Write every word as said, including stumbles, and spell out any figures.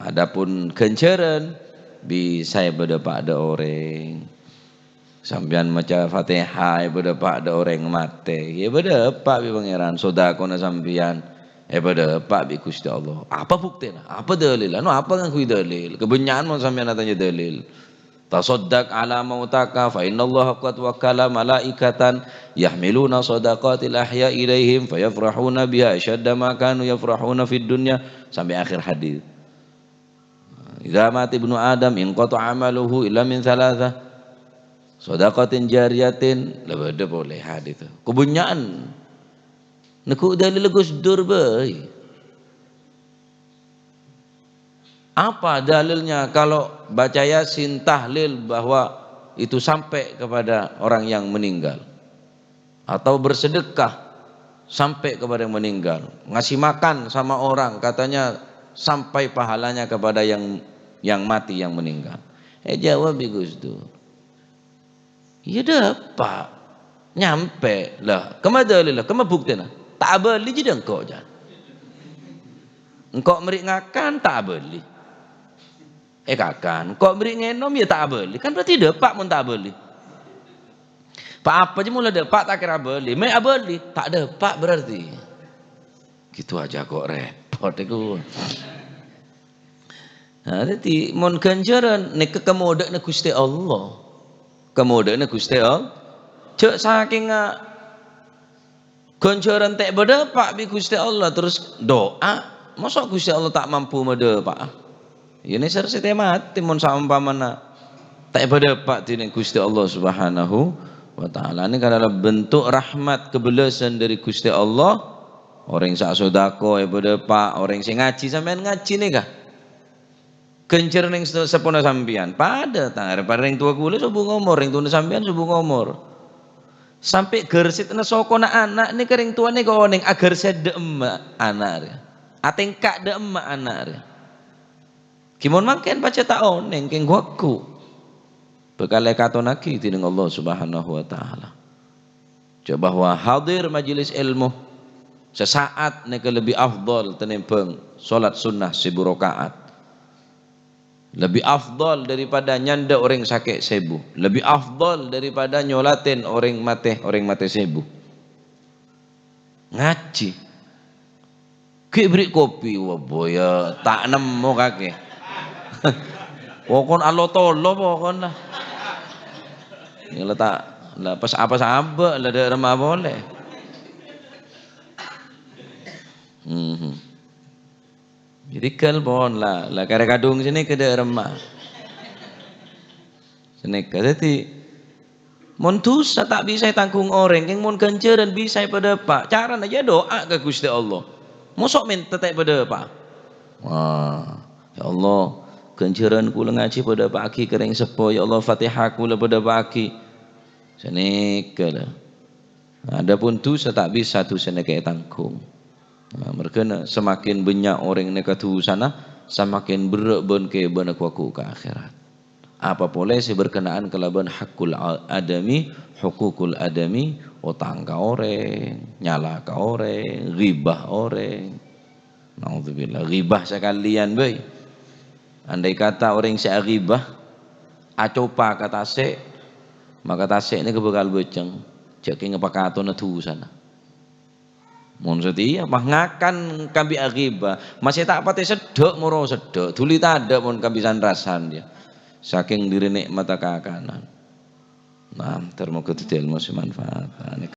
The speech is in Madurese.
Adapun ghânjhârân, bisa èpadâpa' dâ' orèng. Sampèyan maca Fatihah, èpadâpa' dâ' orèng matè. Èpadâpa' bi' Pangèran. Sodakona sampèyan, èpadâpa' bi' Ghustè Allah. Apa buktèna? Apa dalil? Anu, apa ngangghuy dalil? Kabânnya'an mon sampèyan atanya dalil. "Tasaddaq ala mautaka, fa innallaha qad wakkala malaikatan yahmiluna sadaqatil ahya ilaihim, fayafrahuna biha asyadda ma kanu yafrahuna fid dunya," sampai akhir hadis. "Idza mata ibnu Adam inqata amaluhu illa min tsalatsa, sadaqatin jariyatin," la bâdâ polè hadis. Kabânnya'an. Neggu' dalil Gus Dur bhâi. Apa dalilnya kalau baca Yasin, tahlil, bahwa itu sampai kepada orang yang meninggal? Atau bersedekah sampai kepada yang meninggal? Ngasih makan sama orang, katanya sampai pahalanya kepada yang, yang mati, yang meninggal. Eh, jawab Gus Dur. Iyâ, dâpa'. Nyampè. Lah, kemma dalil, lah, kemma buktèna? Ta' abâli jiyâ engko', jân. Engko' mèrè' ngakan, ta' abâli. Èkakan. Engko' mèrè' ngènom, iyâ ta' abâli. Kan berarti dâpa' mon ta' abâli. Pa-apa jiyâ mola dâpa', ta' kèra abâli. Mè' abâli, ta' dâpa' berarti. Gitu aja kok repot iku. Nah, dhâddhi mon ghânjhârân nèka kamodâ'na Ghustè Allah. Kamodâ'na Ghustè Allah. Jhâ' sakènga ghânjhârân ta' èpadâpa' bi' Ghustè Allah terros du'a, mosok Ghustè Allah ta' mampu madâpa'a? Iyâ nèser sè tè matè mon saompamana ta' èpadâpa' dhinèng Ghustè Allah Subhanahu wa Ta'ala. Nèka adalah bentuk rahmat kebelasan dari Ghustè Allah. Orèng sè asodako èpadâpa', orèng sè ngajhi, sampèyan ngajhi nèka. Ghânjhârân rèng se-, seppona sampèyan, padâ, ta-, rèng towa kaulâ sobung omor, rèng towana sampèyan sobung omor. Sampè' ghârsètna sokona ana' nèka rèng towa nèka onèng aghârsèt dâ' emma' ana' rèya. Atèngka' dâ' emma' ana' rèya. Ghi mon mangkèn pajhât ta' onèng, kèng ghu-lagghu. Bhâkal èkatonnaghi dhinèng Allah Subhanahu wa Ta'ala. Jhâ' bahwa hadir majelis ilmu sesaat nèka lebbi afdhal tènèmbhâng sholat sunnah seribu rakaat. Lebbi afdhal daripada nyandhâ orèng sakè' sèbu. Lebbi afdhal daripada nyolatè orèng matè, orèng matè sèbu. Ngajhi. Ghi' bherri' kopi, wah, boya, ta' nemmo kakè. Pokon alo-tolo pokon la. Iyâ la ta', la pas apa sabâ' la dâ' remma polè. Mhm. Jadi ghâl pon la, la karè kadhung sè nèka dâ' remma. Sè nèka. Dhâddhi, mon dhusa ta' bisa ètangghung orèng, kèng mon ghânjhârân bisa èpadâpa'. Carana jâ' du'a ka Ghustè Allah. Mosok mènta ta' èpadâpa'? Wah, "Ya Allah, ghânjhârân kaulâ ngajhi padâpa'aghi ka rèng seppo. Ya Allah, Fatihah kaulâ padâpa'aghi." Sè nèka la. Adapun dhusa ta' bisa, dhusana kè ètangghung. Nah, mergana semakin bânnya' orèng nèka dhusana, semakin berrâ' bân kèbâna ghu-lagghu ka akhèrat. Apa polè sè berkenaan kalabân haqqul a-, adami, huququl adami, otang ka orèng, nyala ka orèng, ghibah orèng. Naudzubillah, ghibah sakalèyan bhâi. Andai kata orèng sè aghibah acopa ka tasè', maka tasè' nèka bhâkal bâceng, jhâ' kèng pakatona dhusana. Mon satèya, mah ngakan kabbhi aghibah, masè ta' patè seddhâ' moro seddhâ', dhuli tadâ' mon kabbhi san-rasan, yâ. Sakèng dhiri nè'matta kakanan. Nah, ter-, moghâ dhâddhi èlmo sè manfaat. Nah, nèka